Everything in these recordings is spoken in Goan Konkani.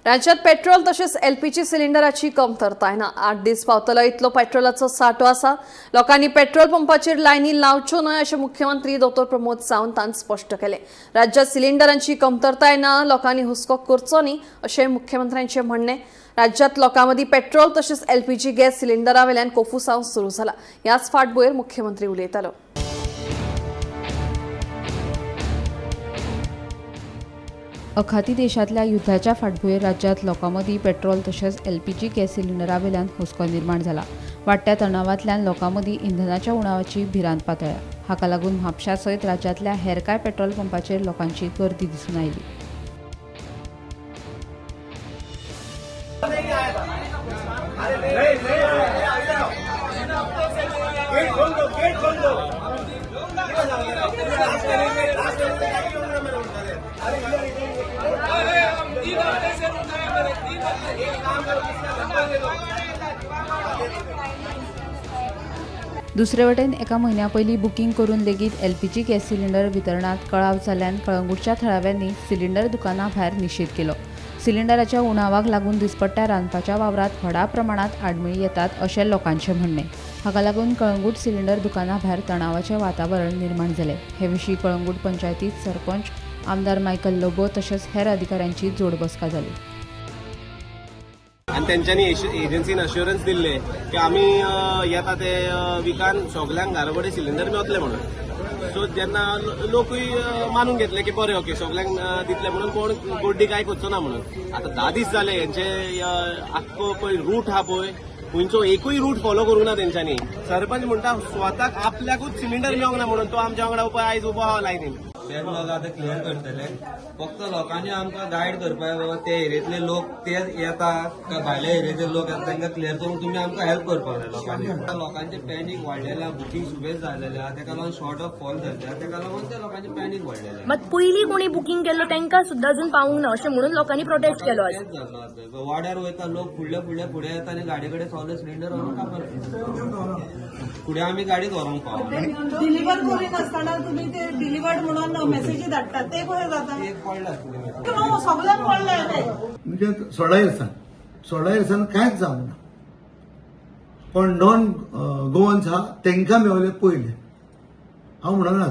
राज्यात पेट्रोल तशेंच एलपीजी सिलिंडराची कमतरताय ना. 8 दीस पावतलो इतलो पेट्रोलाचो सांठो आसा. लोकांनी पेट्रोल पंपाचेर लायनी लावच्यो न्हय अशें मुख्यमंत्री डॉ प्रमोद सावंतान स्पश्ट केलें. राज्यात सिलिंडरांची कमतरताय ना, लोकांनी हुस्को करचो न्ही अशें मुख्यमंत्र्यांचें म्हणणें. राज्यात लोकां मदीं पेट्रोल तशेंच एलपीजी गॅस सिलिंडरा वेल्यान कोफुसांव सुरू जाला. ह्याच फाटभुंयेर मुख्यमंत्री उलयतालो. अखाती देशांतल्या युद्धाच्या फाटभुंयेर राज्यांत लोकां मदीं पेट्रोल तशेंच एलपीजी गॅस सिलिंडरा वेल्यान हुस्को निर्माण जाला. वाडट्या तणावांतल्यान लोकां मदीं इंधनाच्या उणावाची भिरांत पातळ्ळ्या. हाका लागून म्हापशा सयत राज्यांतल्या हेर कांय पेट्रोल पंपाचेर लोकांची गर्दी दिसून आयली. दुसरे वटेन एका म्हयन्या पयलीं बुकींग करून लेगीत एलपीजी गॅस सिलिंडर वितरणांत कळाव जाल्ल्यान कळंगूटच्या थळाव्यांनी सिलिंडर दुकाना भायर निशेध केलो. सिलिंडराच्या उणावाक लागून दिसपट्ट्या रांदपाच्या वावरांत व्हडा प्रमाणांत आडमेळी येतात अशें लोकांचें म्हणणें. हाका लागून कळंगूट सिलिंडर दुकाना भायर तणावाचें वातावरण निर्माण जालें. हे विशीं कळंगूट पंचायतीत सरपंच, आमदार मायकल लोबो तशेंच हेर अधिकाऱ्यांची जोड बसका जाली. आनी तेंच्यांनी एजन्सीन अश्युरन्स दिल्ले की आमी येता ते विकान सगल्यांक घरा कडेन सिलिंडर मेवतले म्हणून. सो जेन्ना लोकूय मानून घेतले की बरें, ओके, सगल्यांक दितले म्हणून, कोण गोड्डी काय करचो ना म्हणून. आतां 10 दीस जाले, हेंचे आख्खो पळय रूट आहा पळय, खंयचो एकूय रूट फॉलो करूंक ना तेंच्यांनी. सरपंच म्हणटा स्वताक आपल्याकूच सिलिंडर मेळोंक ना म्हणून तो आमच्या वांगडा पळय आयज उबो आहा लायनीन. बॅकलॉग आतां क्लियर करतले. फक्त लोकांनी आमकां गायड करपाक, बाबा ते एरियेंतले लोक ते येता काय भायल्या एरियेचे लोक येता, तांकां क्लियर करून तुमी आमकां हेल्प करपाक जाय लोकांनी. लोकांचे पॅनीक वाडलेले, बुकींग सुबेज जाल्लेले आहा, तेका लागून शॉर्ट ऑफ फॉल जाल्ले आहा, तेका लागून ते लोकांचे पॅनीक वाडलेले. मात पयलीं कोणी बुकींग केल्लो तांकां सुद्दां अजून पावूंक ना अशें म्हणून लोकांनी प्रोटेस्ट केलो आज. तेच जाल्लो आतां. वाड्यार वयता लोक, फुडले फुडले फुडें येता आनी गाडये कडेन सगळे सिलिंडर व्हरून कापत. फुडें आमी गाडीत व्हरूंक पावना. डिलिव्हर करिनासतना तुमी ते डिलिव्हर्ड म्हणून मेसेजी धाडटात, ते कशें जाता? एक पडला आसतली. न्हू, सगळ्यांक पडले ते. म्हणजे 16 इयर्सान, 16 इयर्सान कांयच जावंक ना. पण नॉन गोवन्स आहा तांकां मेवले पयले. हांव म्हणना,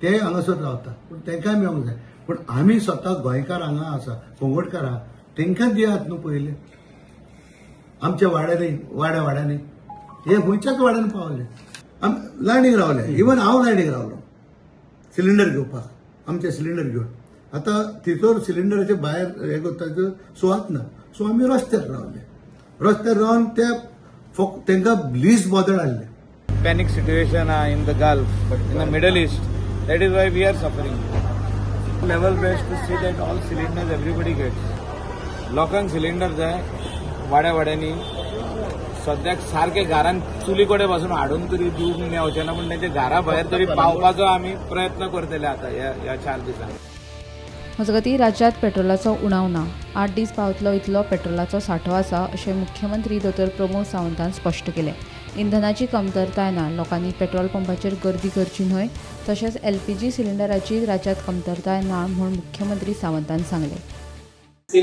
ते हांगासर रावता पूण तांकांय मेवंक जाय. पूण आमी स्वता गोंयकार हांगा आसा, कोंगटकार आहा, तांकां दियात न्हू पयले. आमच्या वाड्यांनी, वाड्या वाड्यांनी, हे खंयच्याच वाड्यान पावले. आमी लायनीक रावले. इवन हांव लायनीक रावलो सिलिंडर घेवपाक, आमचे सिलिंडर घेवन. आतां थंयसर सिलिंडराचे भायर हे करता सुवात ना, सो आमी रस्त्यार रावले. रस्त्यार रावन ते फक्त तांकां लीस्ट बॉदर आहले. Panic situation in the Gulf, in the Middle East. That is why we are suffering. Level best to see that all cylinders everybody gets. लोकांक सिलिंडर जाय वाड्या वाड्यांनी. सद्याक सारके घरान चुली कडेन पासून हाडून तरी दिवंक मेवचे ना, पूण तेंच्या घरा भायर तरी पावपाचो आमी प्रयत्न करतले आतां ह्या 4 दिसांनी. मजगतीं, राज्यांत पेट्रोलाचो उणाव ना. 8 दीस पावतलो इतलो पेट्रोलाचो सांठो आसा अशें मुख्यमंत्री दोतोर प्रमोद सावंतान स्पश्ट केलें. इंधनाची कमतरताय ना, लोकांनी पेट्रोल पंपाचेर गर्दी करची न्हय. तशेंच एलपीजी सिलिंडराची राज्यांत कमतरताय ना म्हूण मुख्यमंत्री सावंतान सांगलें.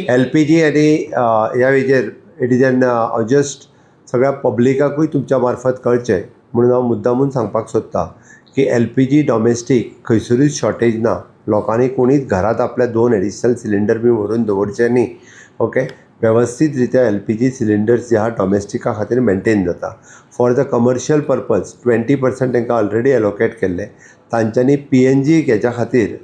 एलपीजी आनी ह्या हेजेर it is an just सगळ्या पब्लिकाकूय तुमच्या मार्फत कळचें म्हणून हांव मुद्दामून सांगपाक सोदतां की एलपीजी डॉमेस्टीक खंयसरूच शॉर्टेज ना. लोकांनी कोणीच घरांत आपल्या दोन एडिशनल सिलिंडर बी व्हरून दवरचे न्ही, ओके. वेवस्थीत रित्या एलपीजी सिलिंडर्स जे आहा डॉमेस्टिका खातीर मेंटेन जाता. For the commercial purpose 20% तांकां ऑलरेडी एलोकेट केल्ले. तांच्यांनी पीएनजी हेच्या खातीर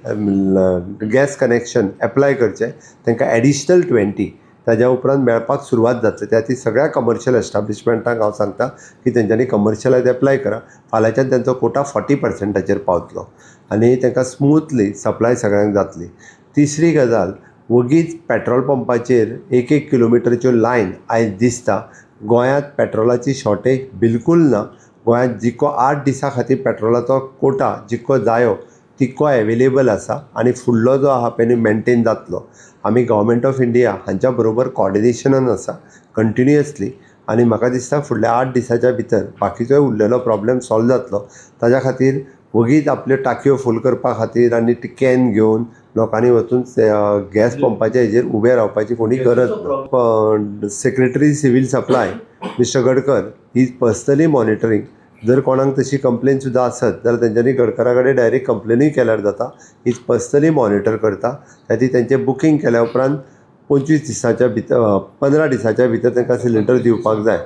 गॅस कनेक्शन एप्लाय करचें. तांकां एडिशनल 20 ताज्या उपरांत मेळपाक सुरवात जातली. त्या खातीर सगळ्या कमर्शियल एस्टाब्लिशमेंटांक हांव सांगता की तेंच्यांनी कमर्शियलायज एप्लाय करा. फाल्यांच्यान तेंचो कोटा 40 पर्संटाचेर पावतलो आनी तांकां स्मुथली सप्लाय सगळ्यांक जातली. तिसरी गजाल, वगीच पेट्रोल पंपाचेर एक एक किलोमिटरच्यो लायन आयज दिसता. गोंयांत पेट्रोलाची शॉर्टेज बिलकूल ना. गोंयांत जितको 8 दिसां खातीर पेट्रोलाचो कोटा जितको जायो तितको एवेलेबल आसा आनी फुडलो जो आहा पळय न्ही मेंटेन जातलो. आमी गव्हर्मेंट ऑफ इंडिया हांच्या बरोबर कॉर्डिनेशनान आसा कंटिन्युअसली आनी म्हाका दिसता फुडल्या 8 दिसाच्या भितर बाकीचोय उरलेलो प्रॉब्लेम सॉल्व जातलो. ताज्या खातीर वगीच आपल्यो टाकयो फूल करपा खातीर आनी ती can घेवन लोकांनी वचून गॅस पंपाच्या हेजेर उबे रावपाची कोणी गरज ना. Secretary civil supply Mister Gadkar is personally monitoring. जर कोणाक तशी कंप्लेन सुद्दां आसत जाल्यार तेंच्यांनी गडकरा कडेन डायरेक्ट कंप्लेनूय केल्यार जाता. Is personally monitor करता. त्या खातीर तेंचें बुकींग केल्या उपरांत 25 दिसाच्या भितर, 15 दिसाच्या भितर तांकां सिलिंडर दिवपाक जाय.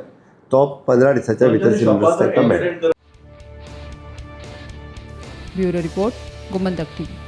तो 15 दिसाच्या भितर सिलिंडर तांकां मेळटा. Bureau report, Gomantak TV.